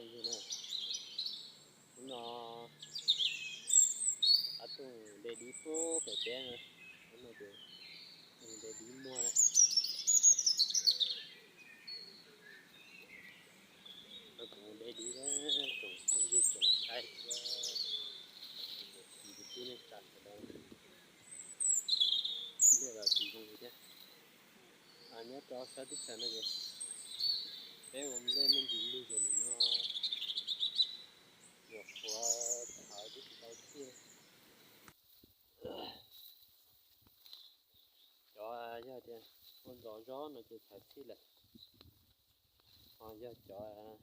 Hnub no pab tuaj mus de dib puag pem teb na, hnub no ces tuaj mus de dib muag na. Kuv mus de dib na, tsoom phooj ywg tsoom saib thiab kwv tij neej tsa sawv daws, nplej los tsis zoo li thiab. Nyob rau sab teb chaws no ces peb ua nplej me ntsis lig ces nim no nyuam qhuav txhawv twb tsis tau txhij. Cov yog tias ua ntxov zog no ces txhawv txhij lawm, ho yog cov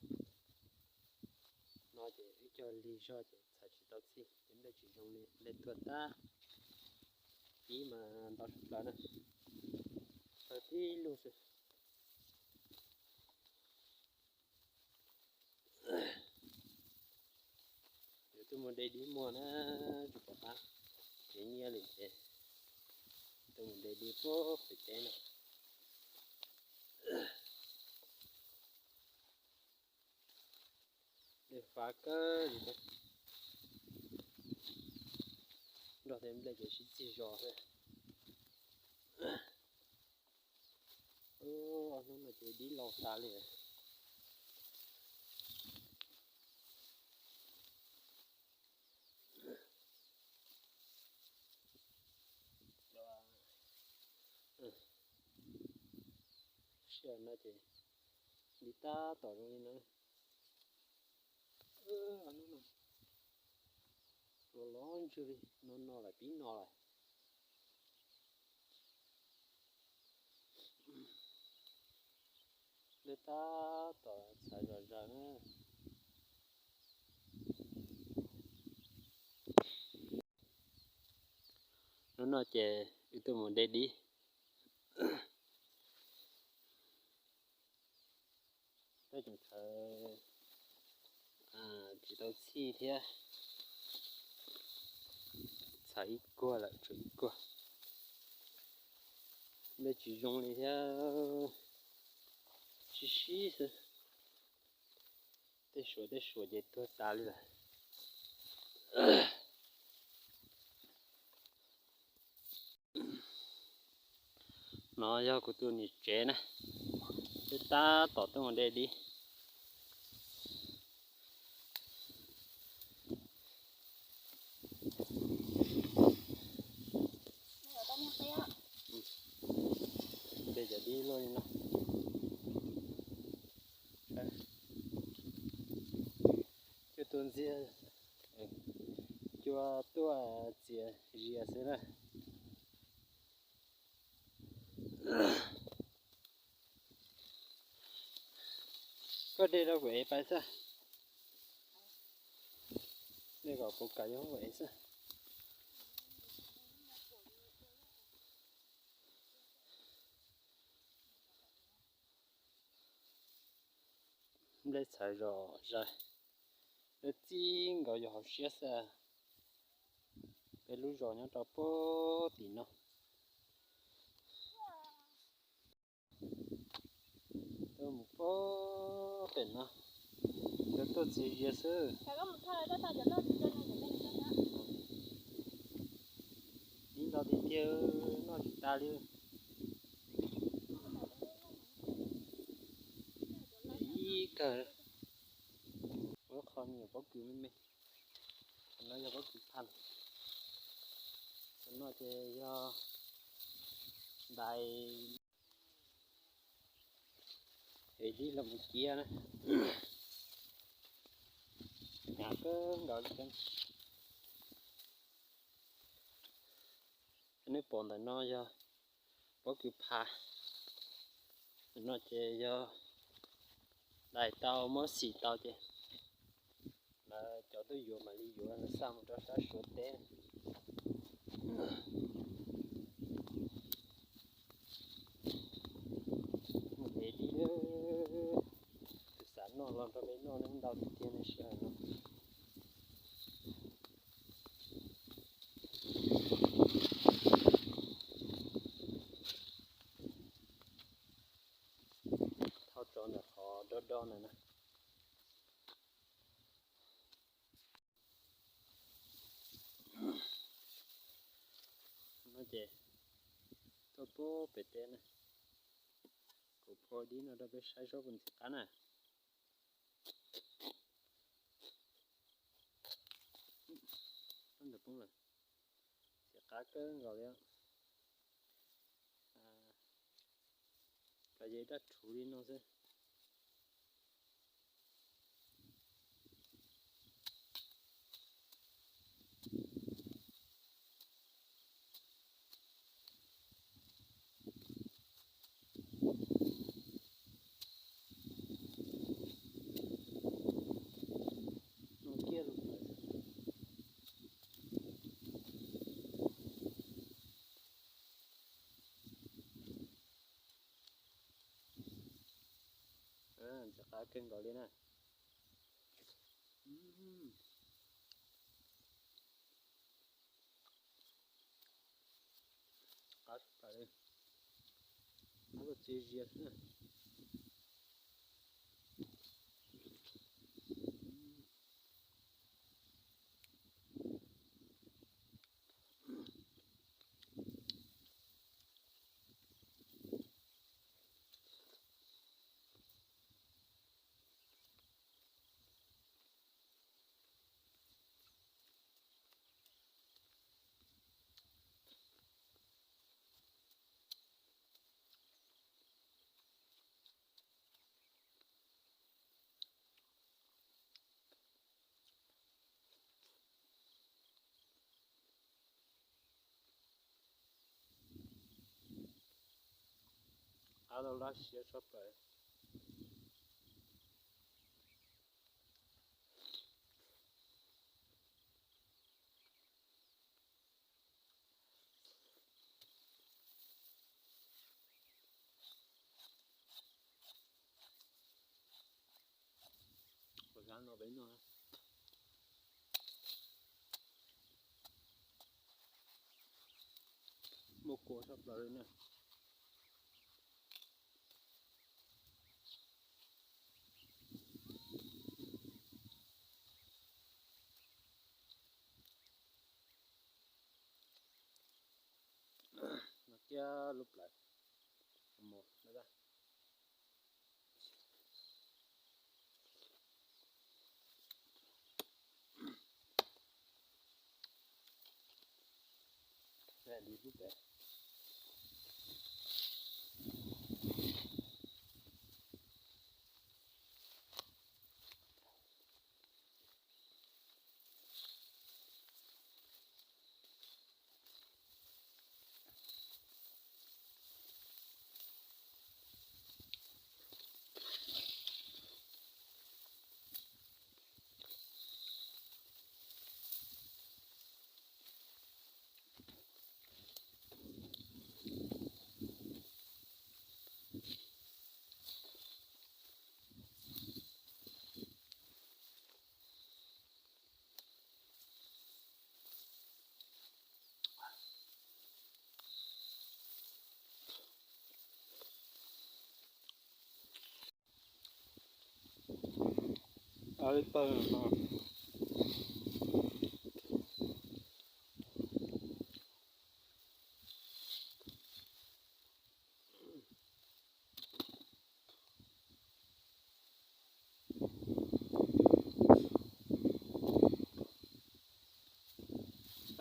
no ces wb cog lig zog ces txhawv tsis tau txhij, ces nplej tsis zoo li, nplej tuag tag. Dib mas ntau tshaj plaws na, txhawv tib lug xwb. Yuav tuaj mus de dib muag na, tsis pom qab, kev nyiab li ces tuaj mus de dib puag pem teb no. Dej fab kawg li thiab, nrog tej nplej ces sib txig zos xwb. Hnub no ces dib laus tas li. Sij hawm no ces dib tab tom zoo li no. Hnub no los los ntswg li, no no lawm pib no lawm. Nplej tab tom txhawv zom zaws na. Hnub no ces wb tuaj mus de dib. Tej tseem txhawv tsis tau txhij thiab, txhawv ib kuag lawm, tshuav ib kuag. Nplej tsis zoo li thiab, sib sib xwb. Tej suav tej suav ces tuag tas li lawm. No yog kuv tus niam tsev na, twb tab tom tuaj mus de dib. De cov dib luaj li no. Cua tuaj ntxiag, cua tuaj txias zias xwb na. Koj de rau kuv ev pais xwb. De kom kuv kam yog kuv ev xwb. Nplej txhawv zom zaws, nplej txij nkaus yog hauv siab xwb. Peb lub zos nyob rau puag tim no. Tuaj mus puag pem no, yuav tuaj txias zias xwb. Dib ntau tiag tiag, noj tsis tas li. Ib kawg, lub qhov me nyuam pob kws me me. Qhov no yog pob kws phaj. Qhov no ces yog ntais. Es dib los mus ciab na, hnyav kawg nkaus li. Nej pom ntawm no yog pob kws phaj, ntawm no ces yog dais tau muab xim tau ces lawv cov tuaj yuav mam li yuav xa mus rau sab Suav teb. Mus de dib, tus xav noj los nrog peb noj, ntau tiag tiag nej sawv daws. Thauj tso ntawm qhov dob dob ntawd na. Tuaj pem teb na, kuv pho dib no rau peb saib seb puas ntxim qab na. Ntxim qab kawg nkaus li. Plaws ces daj rhuv li no xwb. Ntxim qab kawg nkaus li na. Qab tshaj plaws li. Qab txias zias xwb na. Qab tau lab siab tshaj plaws. Muaj kua tshaj plaws li na. No kiag lub plawv mus na.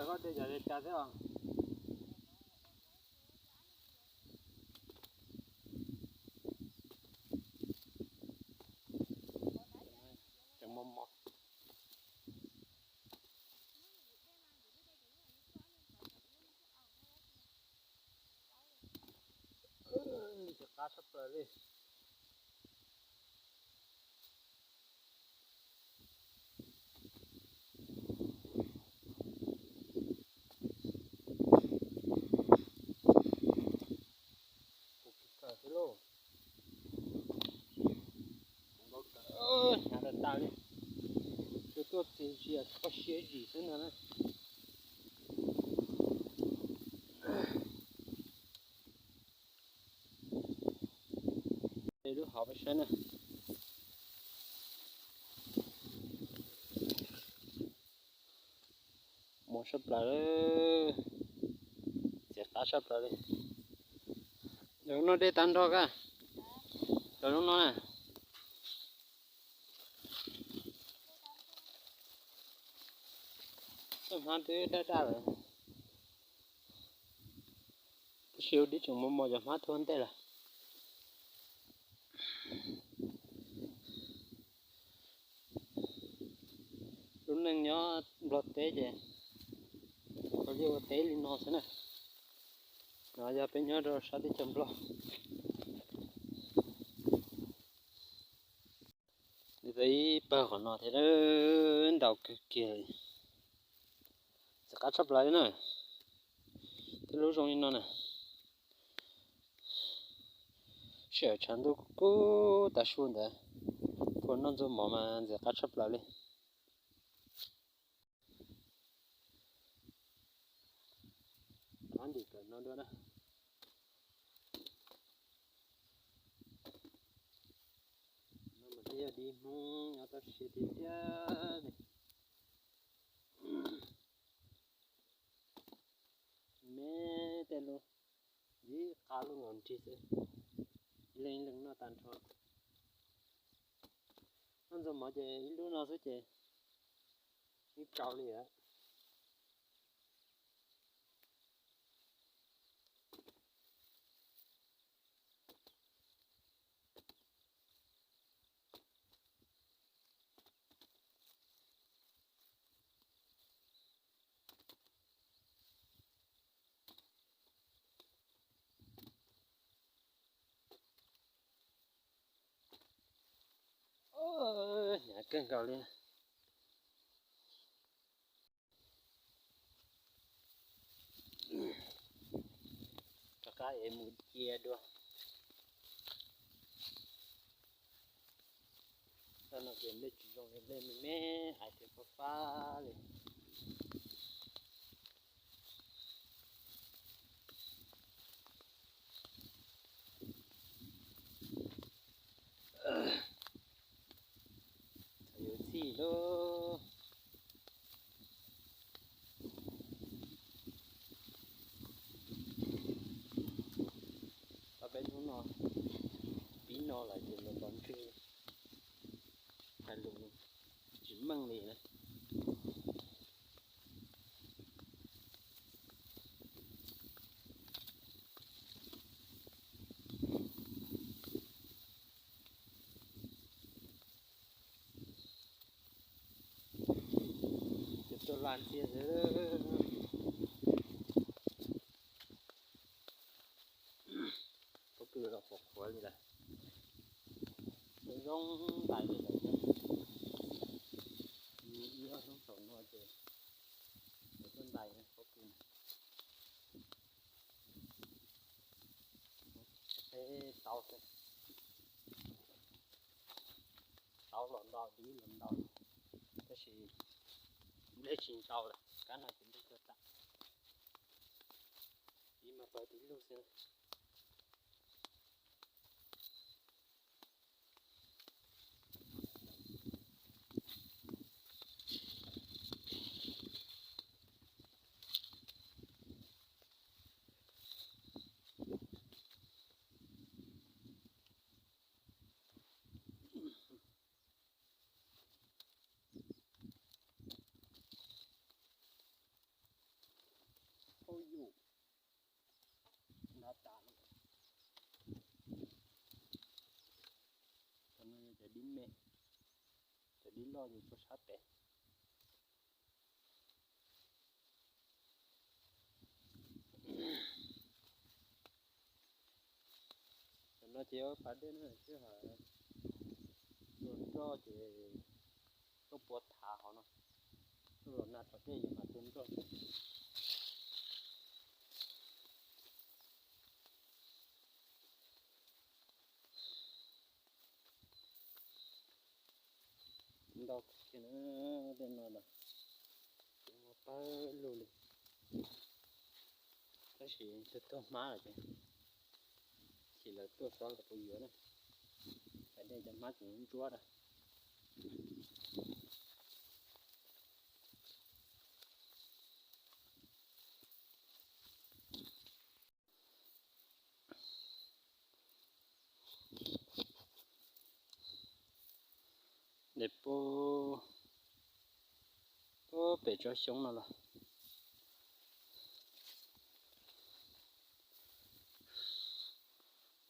Koj tias yog li cas thiab os? Tseem mos mos. Ntxim qab tshaj plaws li. Kuv kis kawm xwb lauj. Kuv npau taws hnyav tas tas li. Tus tuaj txias zias koj siab zim xwb ntag na. Lub hauv peb saib na. Mos tshaj plaws, ntxim Qab tshaj plaws li. Lawv no dej tag nrho kab. Lawv lub no na. Toj hmab twb daj daj lawm. Tab sis dib tseem mos mos, cov hmab tuag ntej lawm. Lub neej nyob Nplog teb ces ua liaj ua teb li no xwb na. No yog peb nyob rau sab teb chaws Nplog. Li peb ib pawg qhov no thiab, ntau kawg kiag li. Ntxim qab tshaj plaws li na. Tej lub zoo li no na. Sij hawm tshav ntuj kub kub tav su ntawd, phua noj ntxuag mov mas ntxim qab tshaj plaws li. Ntim kawm no dua na. No mas twb yog dib Hmoob nyob toj siab tiag tiag li. Me tej lub, ib qab lub los nrig xwb, ib leeg ib leeg noj tag nrho. Noj ntxuag mov ces ib lub no xwb ces ib tsau li lawm. Hnyav kawg nkaus li. Rov qab es mus cia dua. Tau no ces nplej tsis zoo li nplej me me hais tias fab fab li. Txhawm yuav txhij lauj. Tau peb hnub no, pib no lawm ces los nrog ntswg, hais lus tsis meej li na. Ces tuaj laj ntxiag xwb. Pob kws los qhuav qhuav li lawm. Zoo ntais li lawm thiab. Ib ob hnub saum no ces tuaj ntais pob kws. Peb tau xwb, tau los ntau, dib los ntau, tab sis nplej tsis ntau lawm, kab no ces nplej tuag tag. Dib mas pawg tib lug xwb. Ub yuj, nab tas lawm. Cov no yog cov dib me, cov dib loj ces tuaj sab pem. Cov no ces pas dej na, sij hawm tuaj nroj ces tuaj pua thav hauv no, tuaj los nag tso dej mas tuaj nroj. Ntau kiag na, tej no los ces muaj pawg lug li. Tab sis tuag tuag hmab lawm ces, ces lawv tuaj xov lawv puas yuav na. Pas dej cov hmab tseem ntsuab da. Puag pem tsob xyoob no los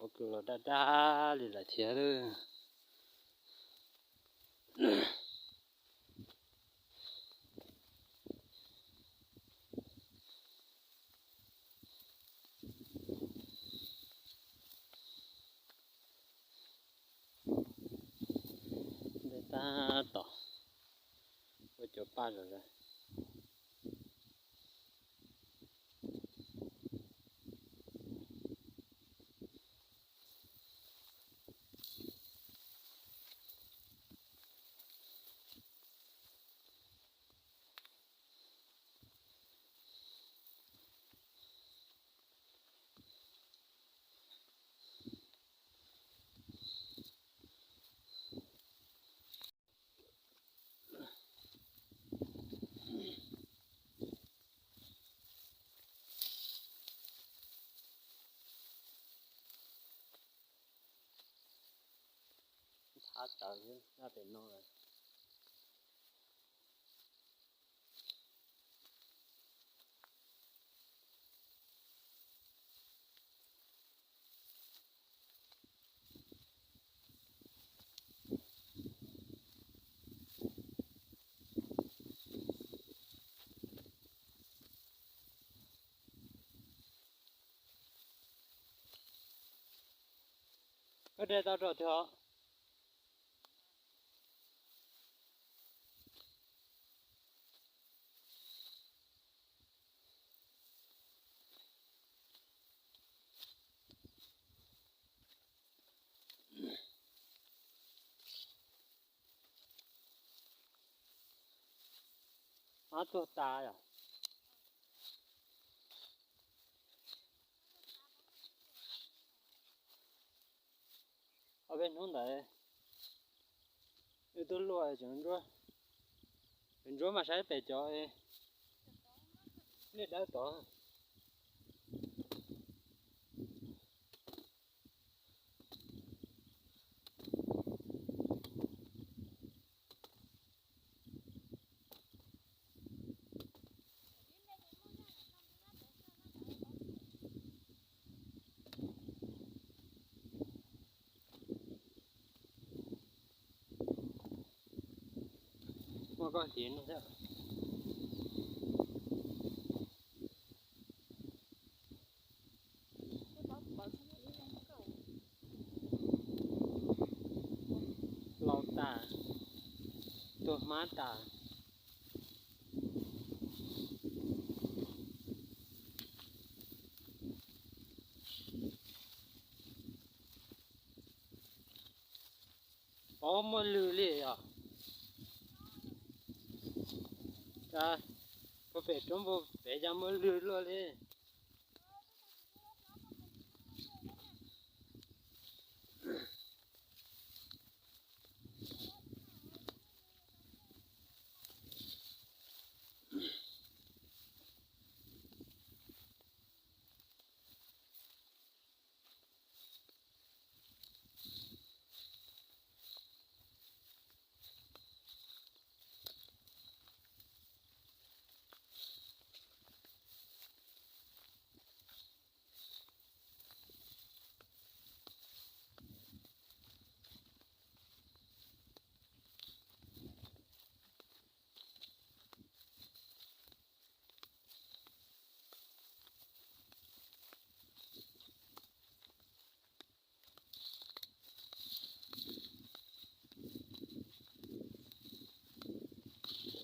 ua kws los daj daj li lawm thiab lawm. Nte tab tom ua cov paj zom zaws. Thab tawv xwb nyob pem no lawm. Koj de tau rau twg os? Ob tuag tas yom. Ob peb hnub ntawd wb twb luaj tseem ntsuab, tseem ntsuab mas saib pem cov liaj dawb tod. Muaj koj hliv no thiab. Laus tas, tuag hmab tas. Ov, muaj lwg li os. Puag pem roob puag pem cas muaj lwg luaj li.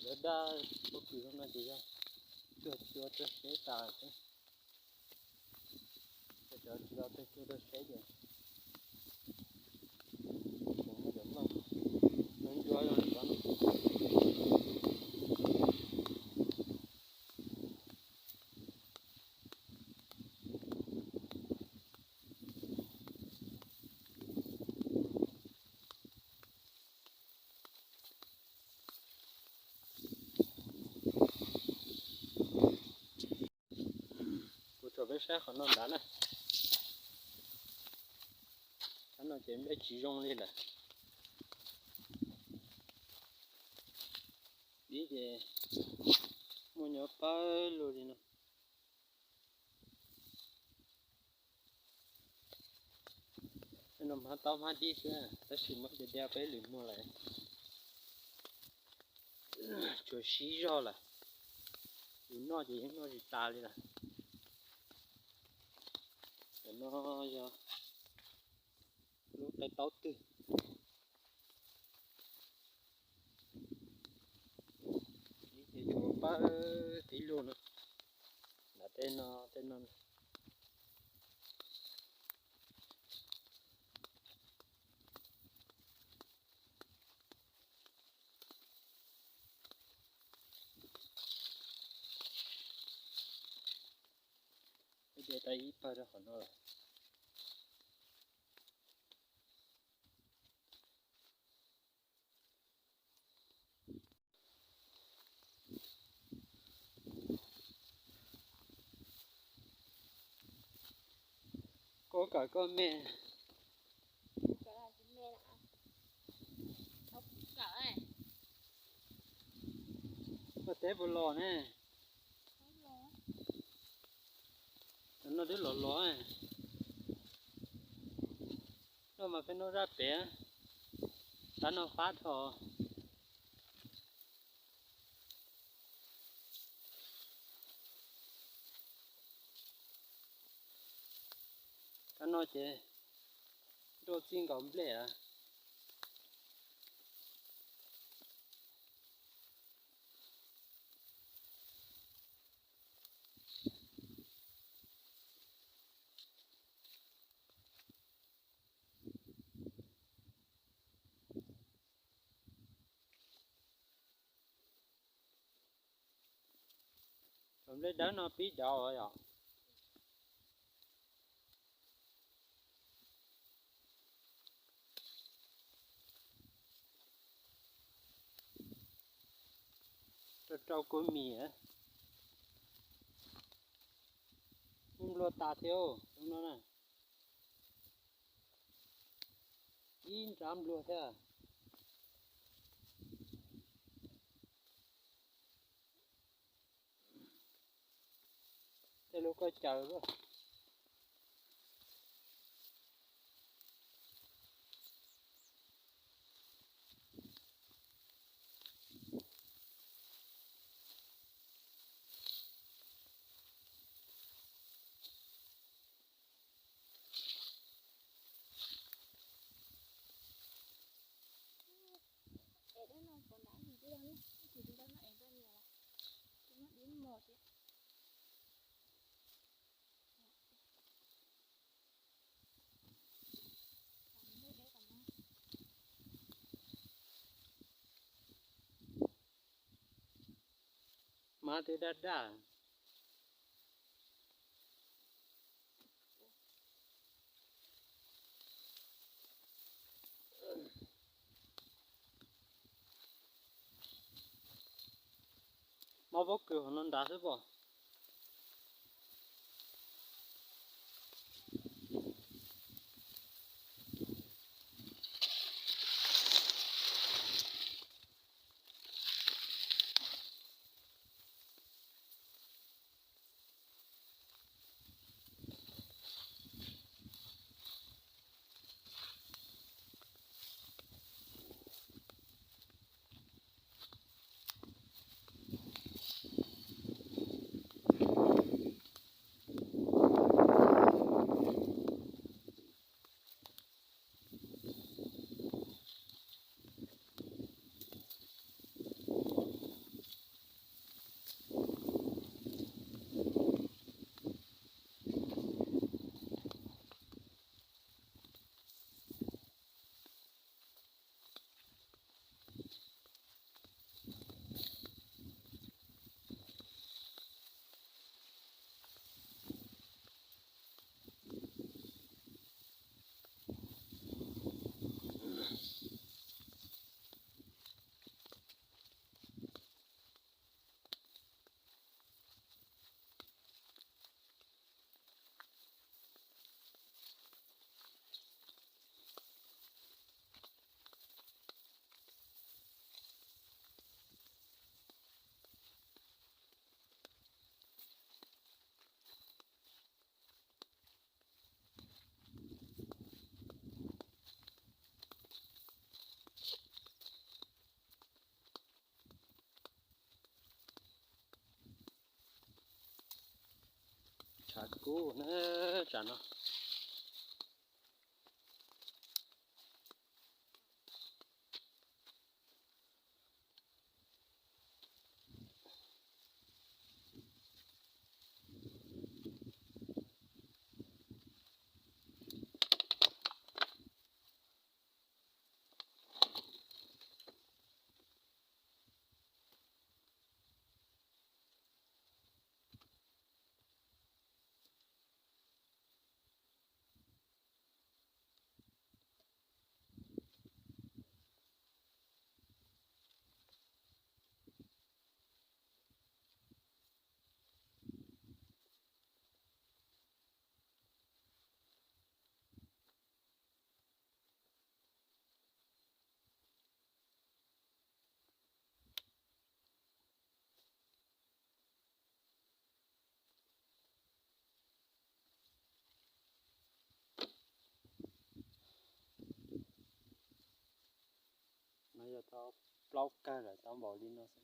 Cov dab dab pob kws no ces yog tuag cua tuag seb tas xwb. Cov tsis tau tuag cua tuag seb ces tseem muaj cov nplooj ncuab zoo li cov no. Kuv tso peb saib qhov no ntag na. Qhov no ces nplej tsis zoo li lawm. Dib ces muaj nyob pawg lug li no. No hmab taub hmab dib xwb, tab sis muab cov dib peb lwm muag lawm, tsuas sib zog lawm. Yus noj ces yeej noj tsis tas li lawm. Cov no yog lub qe taub twg. Ces tshuav pawg tib lug no, nram tej no, tej no. Wb de tau ib pawg rau qhov no lawm. Koj kawm koj me. Koj teb puas los ne? Cov no twb los los. Noj mas peb noj zaj pem, tab no fab dhau. Kab no ces nroj txij nkaus nplej a. Cov nplej dawb no pib dauv yom. Rau rau kua mis, muaj npluag tas thiab no na. Ib nrab npluag thiab. Tej lub koj caw luaj. Hmab twb daj daj. Hmab pob kws hauv no nrad xwb pom. Kub na, tsam no. No yog tau plaub kawg lawm, tau npaum li no xwb.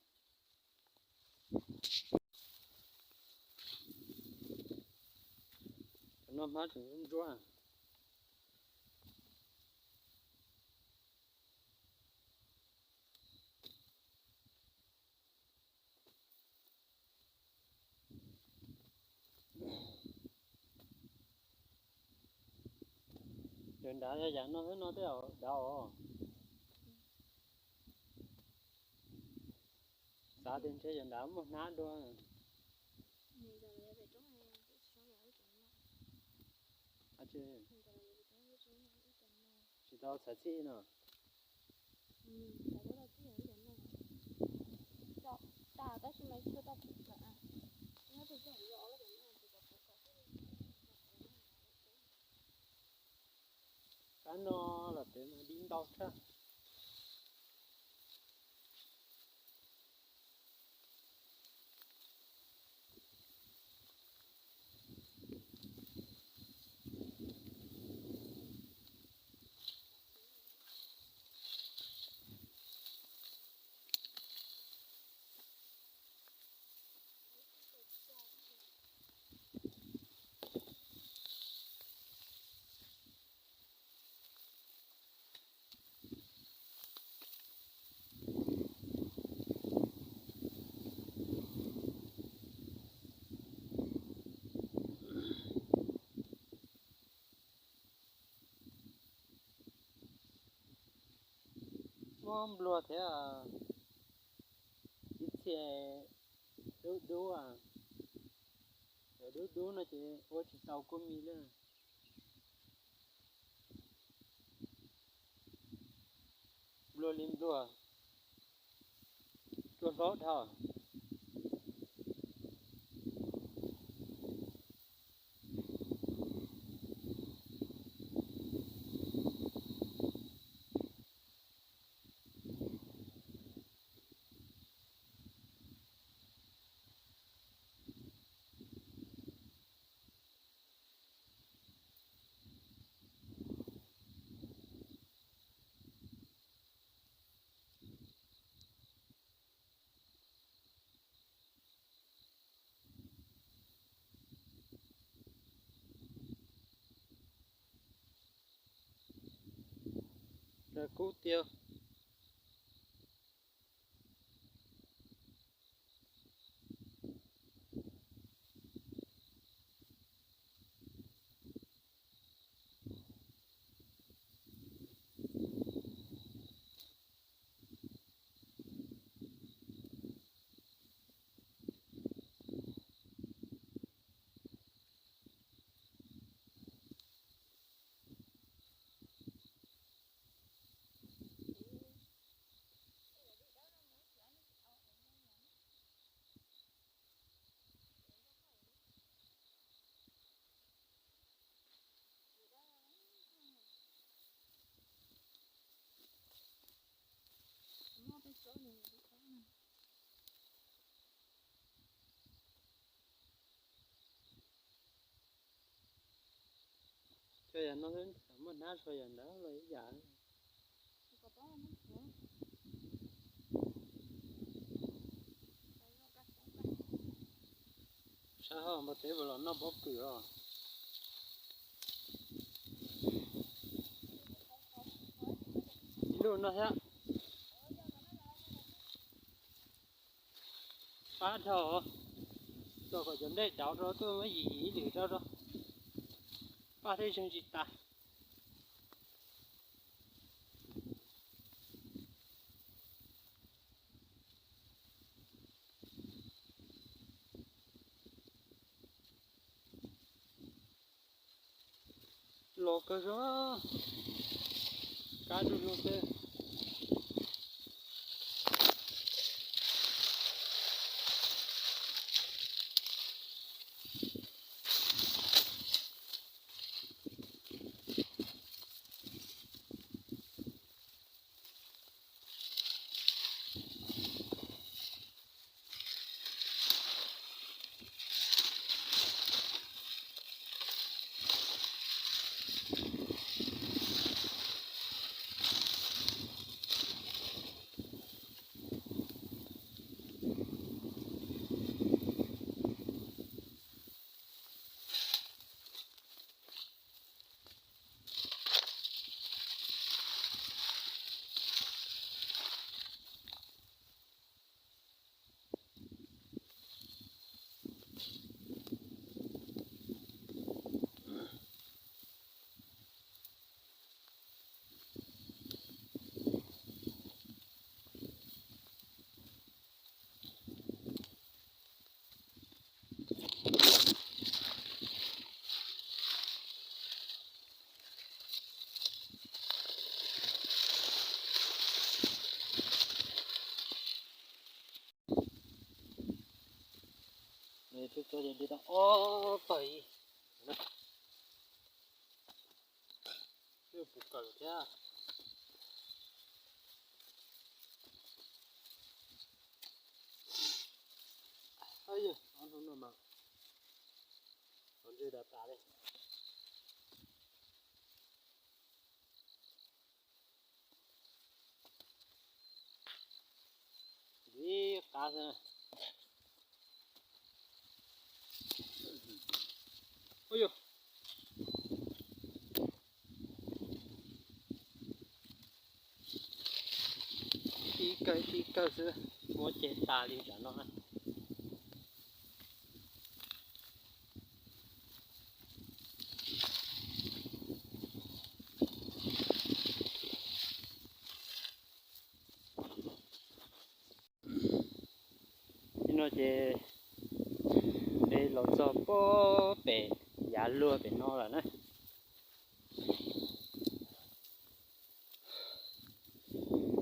Cov no hmab tseem ntsuab ntsuab. Yawm nrad yog yam no xwb no tej zaum dav os. Xav tias ntshe yawm nrad muaj hnab dua. Tsis tau xav txhij no. Qab no los pem mas dib ntau tshaj. Muab nplua thiab ib txhia dub dub, cov dub dub no ces ua tsis tau kua mis li. Nplua li nplua, cua hlob dhau. Kub tiag. Cov yam no muaj hnab tso yam ntawd los ib yam. Npua teb puas los noj pob kws os? Ib lub no thiab. Pab dhau, txog kom cov nplej dauv rau tuaj muab yim yim ib lwm rau rau. Pab thiab zeeg tsis tas. Los kawg zog, kab zuj zus xwb. Twb txog ces di tau ob pawg ib. Twb puv kawm thiab. Ob hnub no mas qhov ntswg tas tas li. Ib qab xwb. Ub yus, sib kawg sib kawg xwb, muab ceg tas li tsam no na. Ib no ces peb los txog puag pem yav luag pem no lawm na.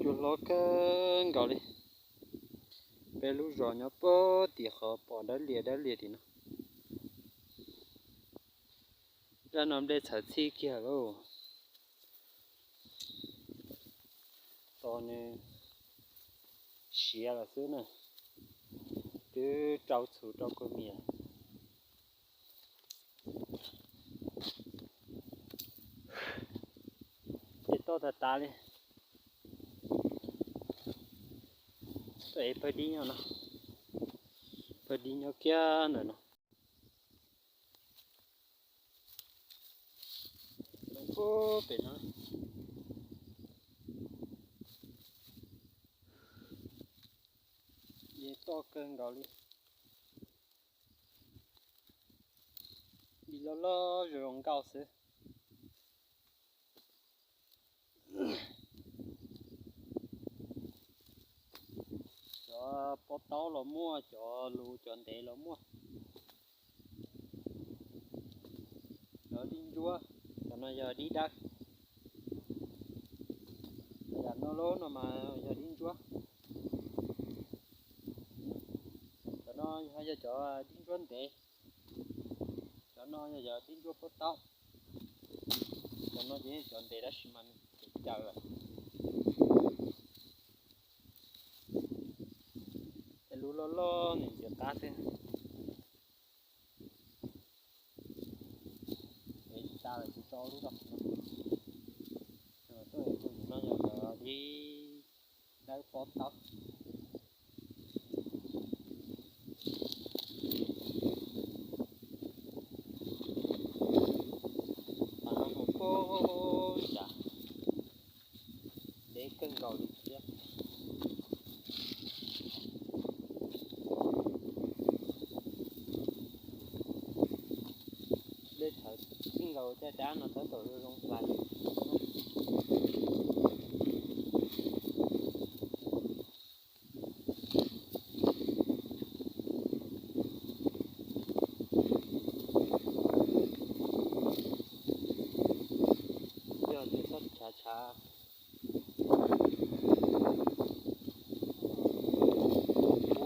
Cua hlob kawg nkaus li. Peb lub zos nyob puag tim qhov pom dawb lias dawb lias tim no. Zaj no nplej txhawv txhij kiag lauj. Tos nws siav lawm xwb na, twb rau txhuv rau kua mias. Ces toj tas tas li. Toj es phawj dib nyob no, phawj dib nyob kiag ntawm no. Puag pem no, yeej toj kawg nkaus li. Li loj loj zoo zoo nkauj xwb. Cov pob taub los muaj, cov lus cov ntev los muaj. Cov dib ntsuab, cov no yog dib dawb. Yam no lub no mas yog dib ntsuab. Cov no yog cov dib ntsuab ntev. Cov no yog cov dib ntsuab pob taub. Cov no ces cov ntev tab sis mas nws caws lawm. Tej lub loj loj nws ntxiv qab xwb. Ev tsis tas lawm ces tso lub rau qhov no. Tuaj tus no yog cov dib dawb pob taub. Caj dab no tab tom zoo zoo plas. Yog tias txhob tshav tshav.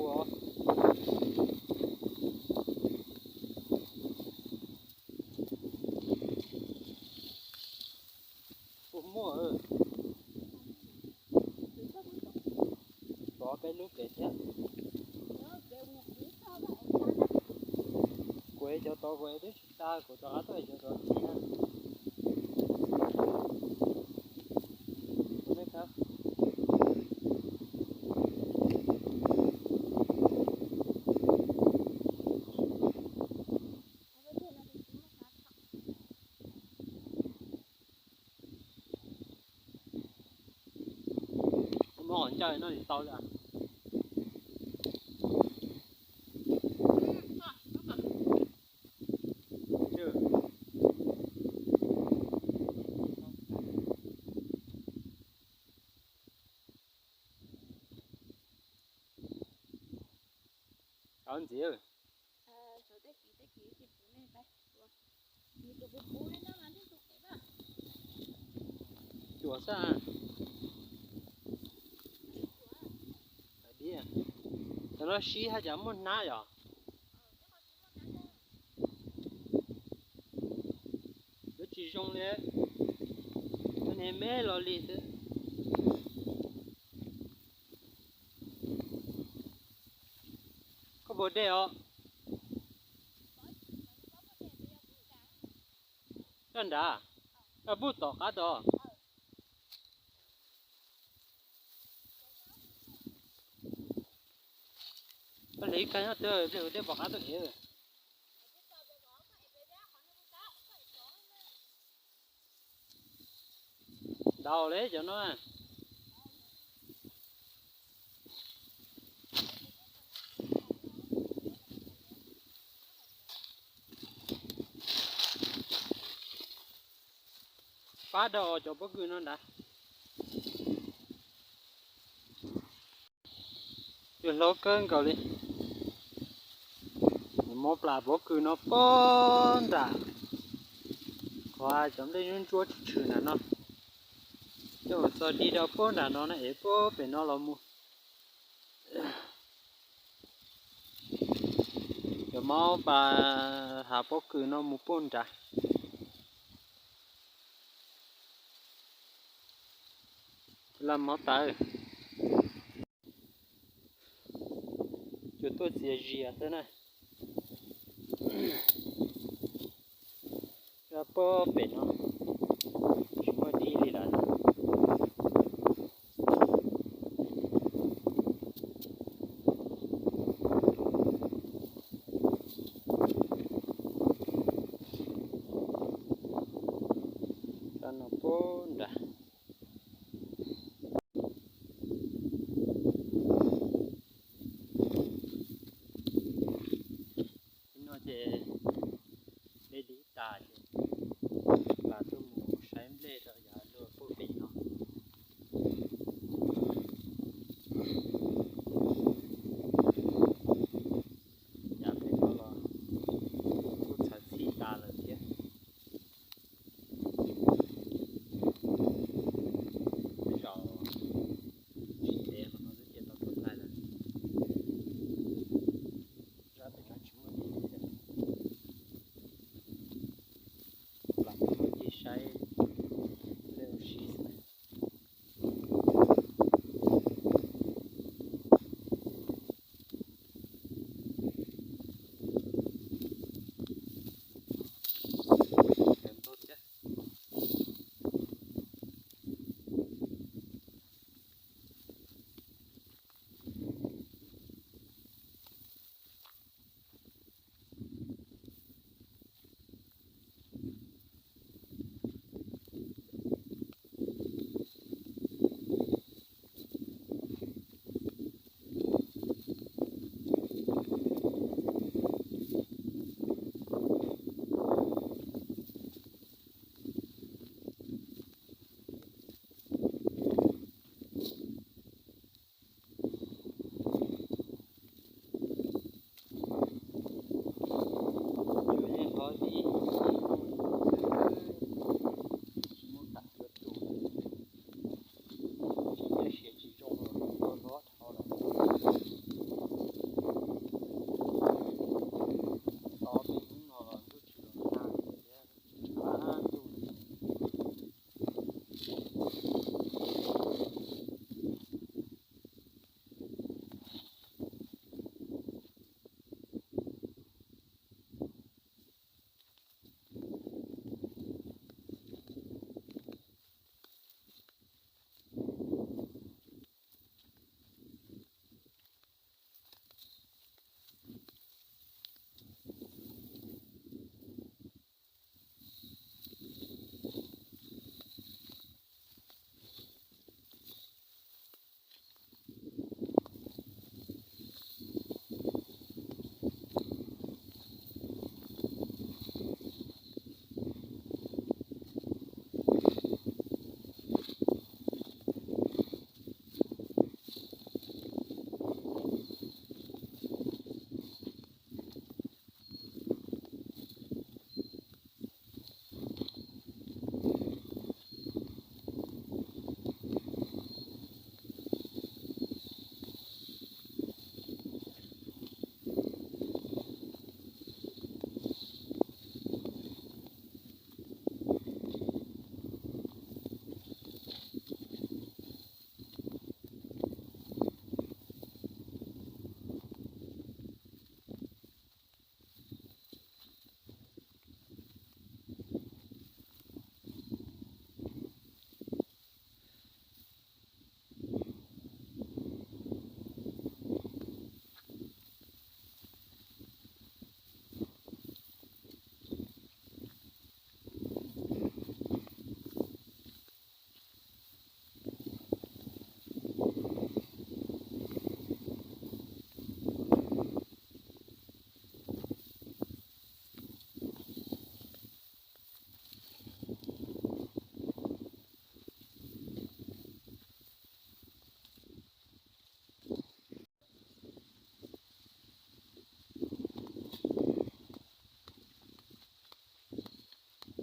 Ua, kuj muaj. Pov peb lub pem thiab. Kuv cov tod kuv twb tsis tag, kuv rov qab tuaj cov tod thiab. Muab qhov ncauj no tsis tau li. Cov ntxiv. Cuam xwb. Cov no sib haj cas muaj hnab yom. Yuav tsis zoo li, ne me los li xwb. Koj puas dej os? Coj nrad, coj pub tom qab tod. Koj hliv kag nyob twg pliag kuv tej pom qab tuaj ev. Ntau li cov no. Pab dau cov pob kws no nrad. Yus hlob kawg nkaus li. Mob plas pob kws no pog nram qhov cov nplej ntsuab ntsuab tshwm tshwm nram no. Coj mus txog di rau pog nram no na es pog pem no los mus. Cov mob plas hav pob kws no mus pog nrad. Laj mob tawv. Cua tuaj txias zias xwb na. Rau pog pem no tsis muaj dib li lawm. Rau no pog nrad. No ces dej dib tas ces pla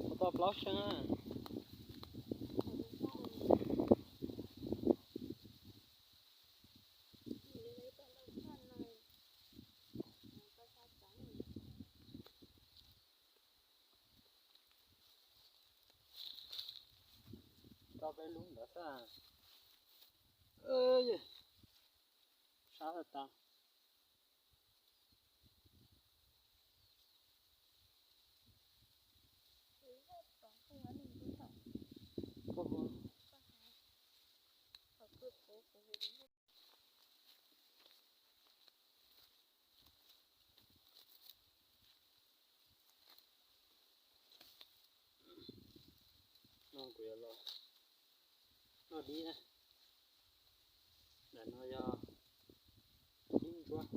Ua tau plaub seeb na. Tau peb lub ntawd xwb. Sab tas tas. Koj hu. No kuv yuav los noj dib na. Ntawm no yog dib ntsuab.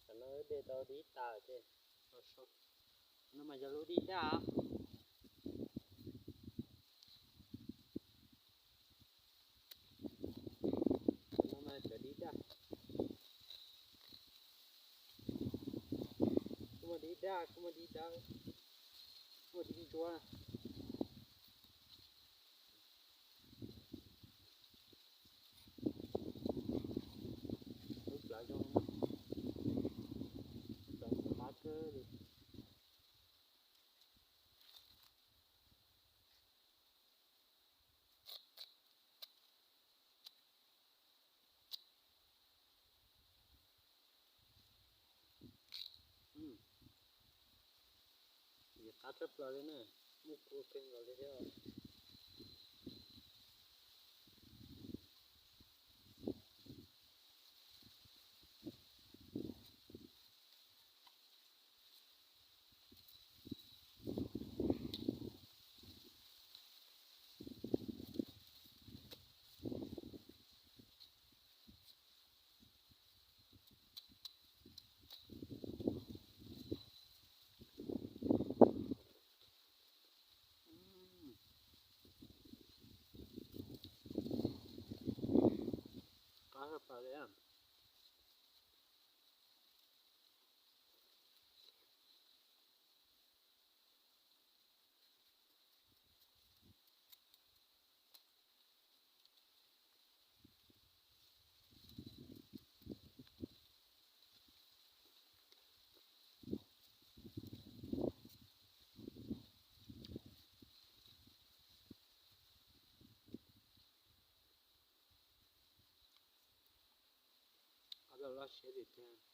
Tam no de tau dib tas ces no mas yog lub dib daj. No mas cov dib daj. Kuj muaj dib daj, kuj muaj dib dawb, kuj muaj dib ntsuab. Lub plawv zoo, lub plawv qab kawg li. Qab tshaj plaws li na, muaj kua kawg nkaus li thiab. Qab tshaj plaws li. siab tiag tiag.